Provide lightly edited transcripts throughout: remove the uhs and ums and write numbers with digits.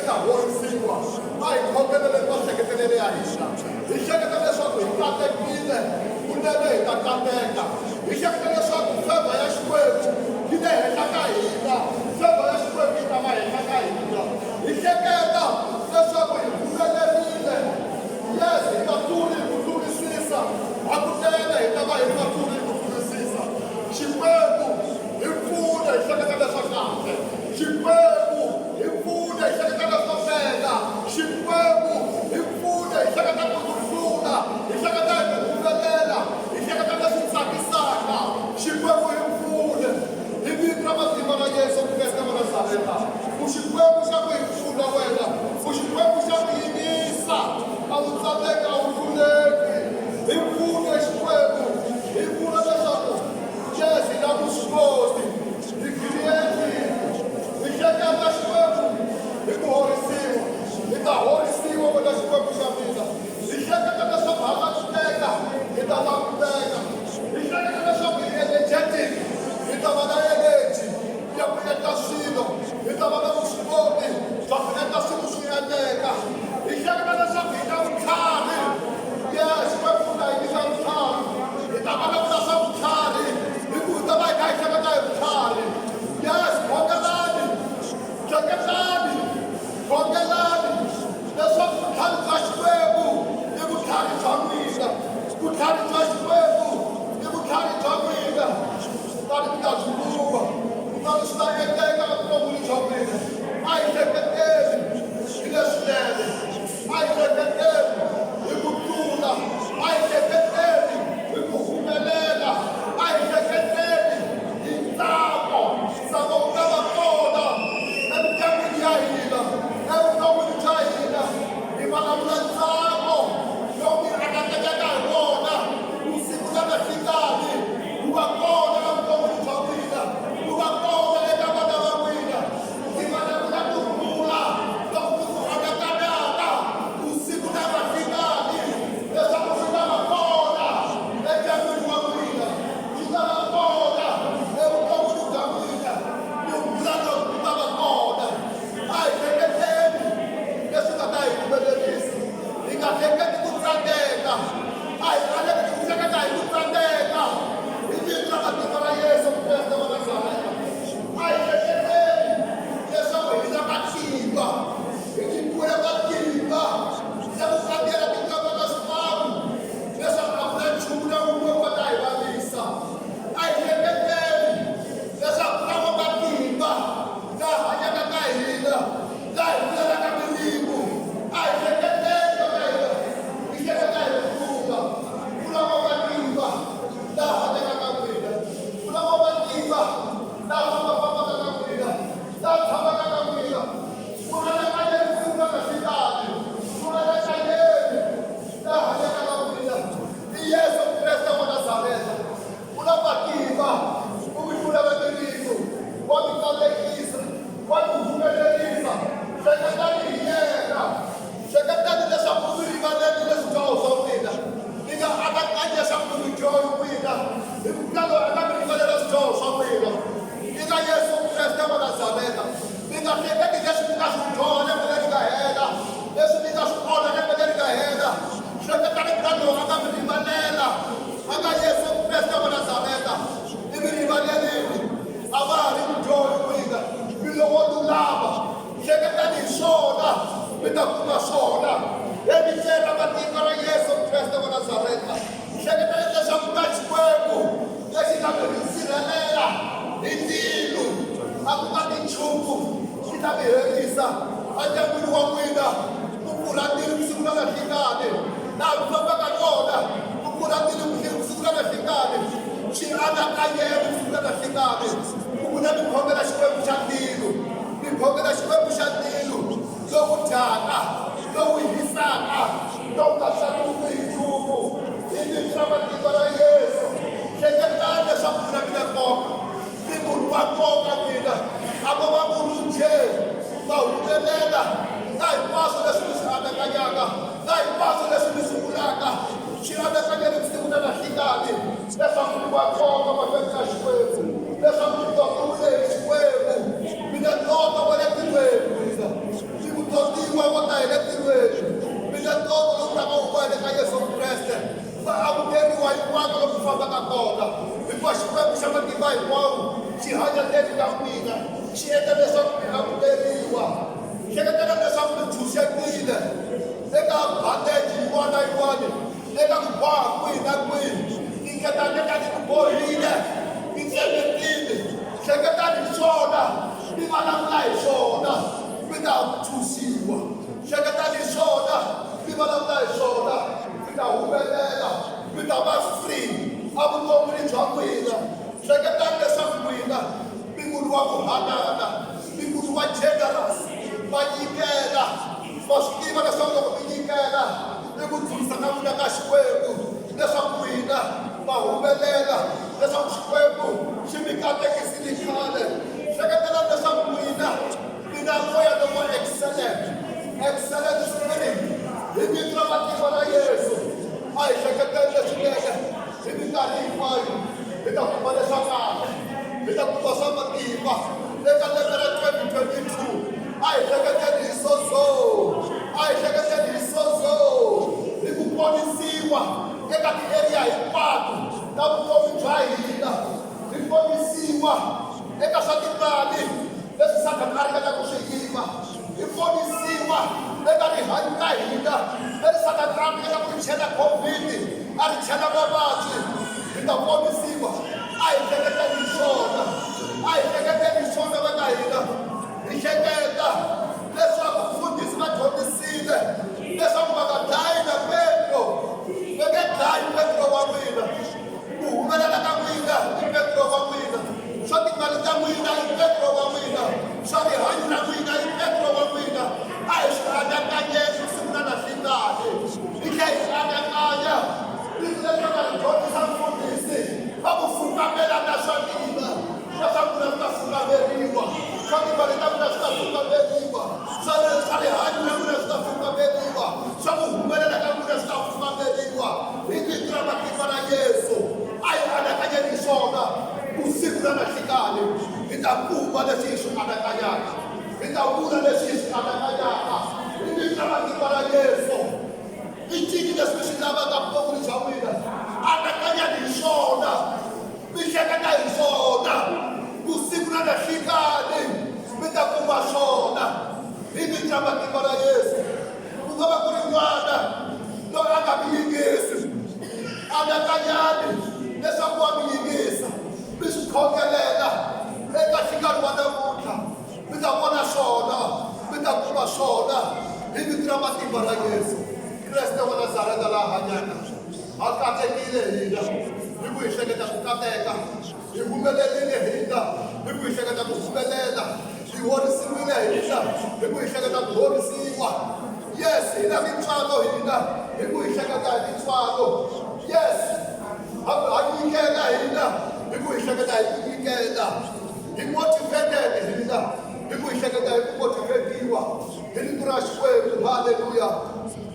ta horisiwa. A hi khongeleleni mahleketelele ya hina. Hi hleketa leswaku hi katekile, kunene hi ta kateka. Hi hleketa leswaku favor ya Xikwembu yi le henhla ka hina, favor ya Xikwembu yi ta va henhla ka hina. Hi hleketa leswaku hi humelerile, yes, hi nga tluli hi ku tlurisisa, hakunene hi ta va hi nga tluli hi ku tlurisisa. Xikwembu hi pfune hi hleketa leswa kahle. Xikwembu hi pfune hi hleketa leswo tenga. Xikwembu hi pfune hi hleketa ku ku hlula, hi hleketa hi ku humelela, hi hleketa leswi tsakisaka. Xikwembu hi pfune hi vito ra matimba ra Yesu Kreste wa Nazareta. U Xikwembu xa ku hi pfuna wena, u Xikwembu xa ku yingisa, a wu tsandzeki, a wu hluleki. Hi pfune Xikwembu, hi pfuna leswaku yes hi na vuswikoti. Hi giliyekile, hi hleketa Xikwembu hi ku horisiwa, hi ta horisiwa wena Xikwembu xa mina. Hi hleketa leswaku ha languteka, hi ta languteka. Hi hleketa leswaku hi energetic, hi ta va na energy ya ku endla swilo, hi ta va na vuswikoti bya ku endla swilo swi endleka. Hi hleketa leswaku hi na vutlhari, yes, Xikwembu u ta hi nyika vutlhari, hi ta vulavula swa vutlhari hi ku hi ta va hi kha hi hleketa hi vutlhari. Yes, khongelani, hleketani, khongelani leswaku vutlhari bya Xikwembu i vutlhari bya n'wina, vutlhari bya Xikwembu i vutlhari bya n'wina, kutani mi ta byi kuma, kutani swi ta endleka evuton'wini bya n'wina. A hi hleketeni hi leswinene, a hi hleketeni hi ku tlula, a hi hleketeni hi ku humelela, a hi hleketeni hi ntsako. Ntsako wu ta va kona emindyangwini ya hina, evuton'wini bya hina. Hi vulavula ntsako lowu mi anakanyaka hi wona vusiku na nhlikani, wu va kona evuton'wini bya n'wina, wu va kona eka vana va n'wina. Hi vulavula ku rhula loku mi ku anakanyaka vusiku na nhlikani leswaku swi ta va kona endyangwini wa n'wina, swi ta va kona evuton'wini bya n'wina. Ku rhula loku ku ta va kona. A hi hleketeni leswi nga ta hi humelerisa, hi nga hleketi ku tsandzeka. A hi aleni ku hleketa hi ku tsandzeka hi vito ra matimba ra Yesu Kreste wa Nazareta. A hi hleketeni leswaku hi na matimba, hi nyikiwile matimba ya ku kambela tinhloko ta swipamu leswaku a ku na nchumu na wun'we wu nga ta hi vavisa. A hi hleketeni leswaku ku na wa matimba la hanyaka ka hina, la hi vulelaka miringo. A hi hleketeni ka hina, hi hleketa hi ku hlula. Ku na wa matimba la hanyaka ka n'wina, ku na wa matimba la fambafambaka ka n'wina, la tshamaka ka n'wina. Ku anakanyeni siku na nhlikani, ku anakanyeni la hanyaka ka n'wina. I Yesu Kreste wa Nazareta. U na matimba ku mi hlula na miringo, wa mi katekisa, wa mi humelerisa. Hleketani hi yena. Hleketani leswaku u mi rivalelile swidyoho swa n'wina. Mi nga anakanyi leswaku mi mudyohi n'wina, hi ku ka loyi a nga mi rivalela swidyoho swa n'wina i nga Yesu Kreste wa Nazareta. Mi nga hleketi leswi mi nga swi dyoha lembe leri nga hela, leswi mi nga swi onha lembe leri nga hela. Hleketani ka loyi a nga mi rivalela, a nga Yesu Kreste wa Nazareta. I mi rivalerile, a va ha ri mudyohi n'wina, mi lowo lulama. Hleketani hi swona, mi ta kuma swona. Evitweni ra matimba ra Yesu Kreste wa Nazareta, hleketani leswaku ka Xikwembu lexi nga mi sirhelela hi ndzilo, a ku nga ti nchumu xi ta mi herisa endyangwini wa n'wina. Ku pfurha ndzilo vusiku na nhlikani, laha mi fambaka kona, ku pfurha ndzilo vusiku na nhlikani. Xi anakanyeni vusiku na nhlikani, ku vula mi khongela Xikwembu xa ndzilo. Mi khongela Xikwembu xa tilo, lowu dyaka, lowu hisaka, lowu nga hlakuriwi hi nchumu. Hi vito ra matimba ra Yesu, hleketani leswaku n'wina mi na nkoka, mi munhu wa nkoka n'wina. A ko va munhu njhe, ma humelela ka hinkwaswo leswi mi swi anakanyaka, ka hinkwaswo leswi mi swi vulaka. Swi anakanyeni vusiku na nhlikani leswaku mi wa nkoka mahlweni ka Xikwembu, leswaku mi totiwile hi Xikwembu. Mi na ntoto wa le tilweni n'wina, mi mutotiwa. Hikuva Xikwembu xa matimba hinkwawo xi hanya ndzeni ka n'wina, xi endla leswaku mi amukeriwa. Hleketela leswaku mi tshunxekile eka bandeji yin'wana na yin'wana, eka ku boha kwihi na kwihi. Tinketani leti a ti mi bohile ti tsemekile. Hleketani hi swona, mi vulavula hi swona, mi ta tshunxiwa. Hleketani hi swona, mi vulavula hi swona, mi ta humelela, mi ta va free evuton'wini bya n'wina. Hleketani leswaku n'wina mi munhu wa ku hanana, mi munhu wa generous, ma nyikela. Ma swi tiva leswaku loko mi nyikela i ku dzunisa ka n'wina ka Xikwembu, leswaku n'wina ma humelela, leswaku Xikwembu xi mi katekisile khale. Hleketelani leswaku n'wina mi na moya lowo excellent, excellent spirit, hi vito ra matimba ra Yesu. A hi hleketeni leswinene hi minkarhi hinkwayo, hi ta kuma leswa kahle, hi ta kuma swa matimba eka lembe ra 2022. A hi hleketeni hi sozo, a hi hleketeni hi sozo, hi ku ponisiwa eka ti-area hinkwato ta vutomi bya hina, hi ponisiwa eka swa timali leswi Sathana a ringetaka ku swi yiva, hi ponisiwa eka rihanyo ra hina leri Sathana a ringeta ku ri chela COVID, a ri chela mavabyi, hi ta ponisiwa. A hi hleketeni hi swona, a hi hleketeni hi swona va ka hina, hi hleketa leswaku mfundhisi va dyondzisile leswaku va nga dlayi na Petro, va nge dlayi Petro wa n'wina. Ku humelela ka n'wina i Petro wa n'wina, swa timali ta n'wina i Petro wa n'wina, swa rihanyo ra n'wina i Petro wa n'wina. A hi swi anakanyeni siku na nhlikani, hi tlhela hi swi anakanya rito leri va nga ri dyondzisa mfundhisi va ku fukamela na swa mina, na swa n'wina swi ta fukameriwa, swa timali ta n'wina swi ta fukameriwa, swa swa rihanyo ra n'wina swi ta fukameriwa, swa ku humelela ka n'wina swi ta fukameriwa. Hi vito ra matimba ra Yesu, a hi anakanyeni hi swona vusiku na nhlikani. Hi ta kuma leswi hi swi anakanyaka, hi ta vula leswi hi swi anakanyaka. Hi vito ra matimba ra Yesu, i ncini leswi mi swi lavaka vuton'wini bya n'wina? Anakanyani hi swona, mi hleketa hi swona vusiku na nhlikani, mi ta kuma swona. Hi vito ra matimba ra Yesu. Ku nga va ku ri n'wana loyi a nga mi yingisi. Anakanyani leswaku wa mi yingisa, mi swi khongelela eka nhlikani wa namuntlha, mi ta vona swona, mi ta kuma swona hi vito ra matimba ra Yesu Kreste wa Nazareta la hanyaka. Ha katekile hina hi ku hi hleketa ku kateka, hi humelerile hina hi ku hi hleketa ku humelela. Hi horisiwile hina hi ku hi hleketa ku horisiwa. Yes, hi na tintswalo hina hi ku hi hleketa hi tintswalo. Yes, ha ha nyikela hina hi ku hi hleketa hi ku nyikela. Hi motivated hina hi ku hi hleketa hi ku motivatiwa hi rito ra Xikwembu. Haleluya!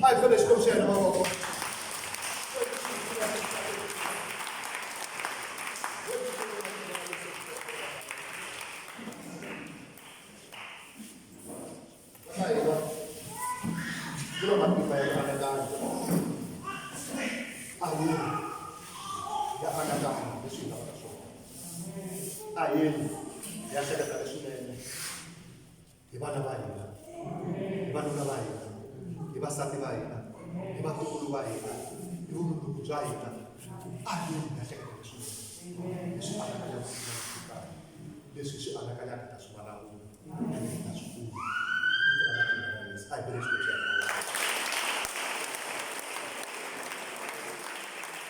A hi fele Xikwembu xa hina mavoko. Ka hina ku na matimba ya ku anakanya. A hi ya anakanya leswi hi lavaka swona. A hi ya hleketa leswinene hi vana va hina, hi vanuna va hina, hi vasati va hina, hi vatukulu va hina, hi vumundzuku bya hina. A hi ya hleketa leswinene, hi swi anakanya siku na siku. Leswi hi swi anakanyaka hi ta swi vulavula ende hi ta swi kuma. Hi vito ra matimba ra Yesu. A hi bele Xikwembu xa.